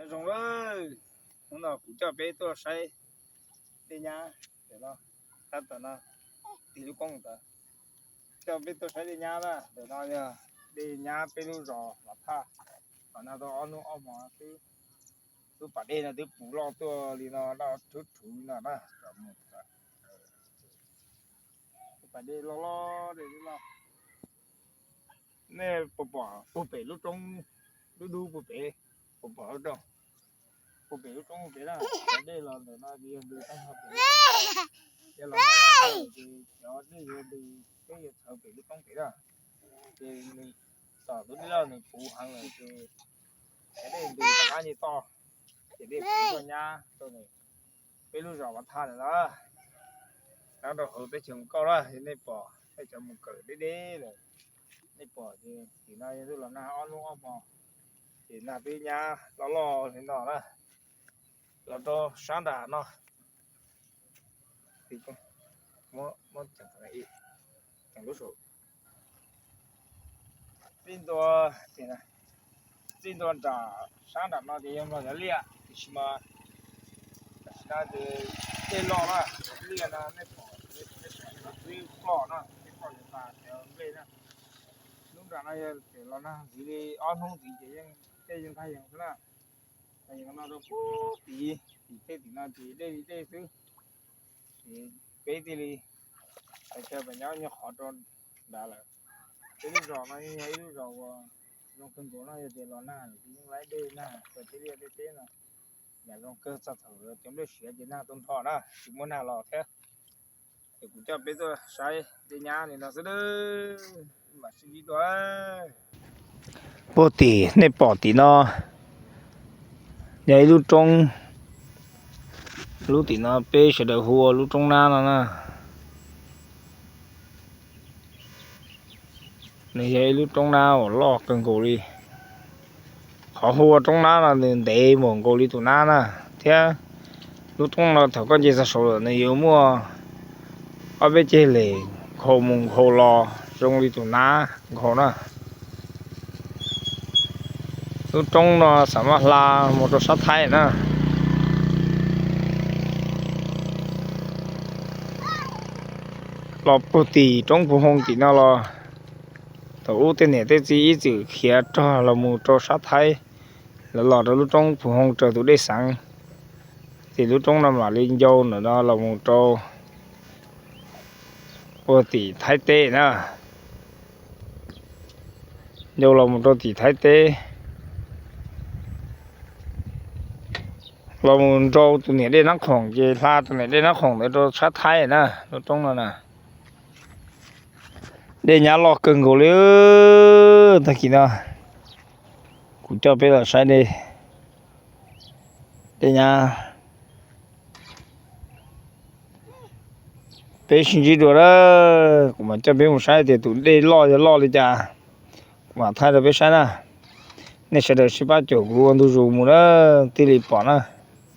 Zoo lawm, hnub no kuv coj peb tuaj saib dej nyab ntawm no, tab tom no, tig lub koob ntawd, coj peb tuaj saib dej nyab na. Ntawm no yog dej nyab peb lub zos Vam Thaj, qhov no tau ob hnub ob hmo xwb, lub pas dej no twb puv loj tuaj li no, loj rhuv rhuv li no na. Lub pas dej loj loj, dej loj. Nej puas pom puag pem lub roob, lub dub puag pem, puas pom lub roob? Puag pem lub roob pem na, cov dej los ntawm no ces yog ntws tag nrho pem lub roob. Ces los no ces cov dej yuav ntws, peb yuav txhawv pem lub roob pem na. Ces nws, tom tus dej loj nws puv heev lawm ces cov dej ntws rov qab nce toj, ces dej puv tuaj nyab rau peb lub zos Vam Thaj lawm na. Nyob rau hauv teb chaws Mus Kauj na, nej pom tej cov mus kawm deb deb lawm, nej pom ces tim no yog twb los nag ob hnub ob hmo, ces nag twb nyab loj loj li no na. Los rau sab nram no, txij ntua, txij ntua nram sab nram no ces yog Nplog cov liaj, tiam sis mas tam sim no ces dej loj na, cov liaj no nej pom, nej pom nej saib twb ploj na, twb ploj tas cov nplej na. Lub nram no yog tias los nag ntxiv li ob hnub ntxiv ces yeej, dej yeej nqaij yees xwb na. Nqaij yees no rau puag tim, tim tej tim no ces dej li dej xwb. Ces peb thiaj li pais chaw pas nyob nyuag qhov rau nrad lawm. Peb lub zos no yeej yog ib lub zos uas zoo kawg nkaus no, yog tias los nag ces yeej laib dej nag, cov tej liaj tej teb no yam zoo kawg txog thaum cov nplej siav ces nag tu nrho na, tsis muaj nag los thiab. Ces kuv coj peb tuaj saib dej nyab li no xwb, mam sib ntsib dua. Puag tim nej pom tim no yog ib lub roob, lub tim no peb sawv daws hu ua lub Roob Nab no na. Nws yog ib lub roob nab uas loj kawg nkaus li. Qhov hu ua Roob Nab no nws ntev npaum nkaus li tus nab na, thiab lub roob no thaum koj nce txog saud lawm nws yuav muaj ob peb ceg lem nkhaus mus nkhaus los zoo li tus nab nkhaus na. Lub roob no xam maj hla mus rau sab Thaib na. Los puag tim roob Phu Hoo tim no los, thaum ub tej niam tej txiv ib txwm khiav rog los mus rau sab Thaib, lawv los rau lub roob Phu Hoo raws tus dej xeev, ces lub roob no mam li ncau ntawm no los mus rau puag tim Thaib teb na. Ncau los mus rau tim Thaib teb, los mus nrau tus niam dej Nab Khoom ces hla tus niam dej Nab Khoom ntawd rau sab Thaib na, lub roob no na. Dej nyab loj kawg nkaus li. Tag kis no kuv coj peb los saib dej, dej nyab. Peb sib ntsib dua na, kuv mam coj peb mus saib tias tus dej loj yog loj li cas, kuv mam thaij rau peb saib na. Nej sawv daws sib pab caum kuv ua ntu zus mus na, thiaj li pom na.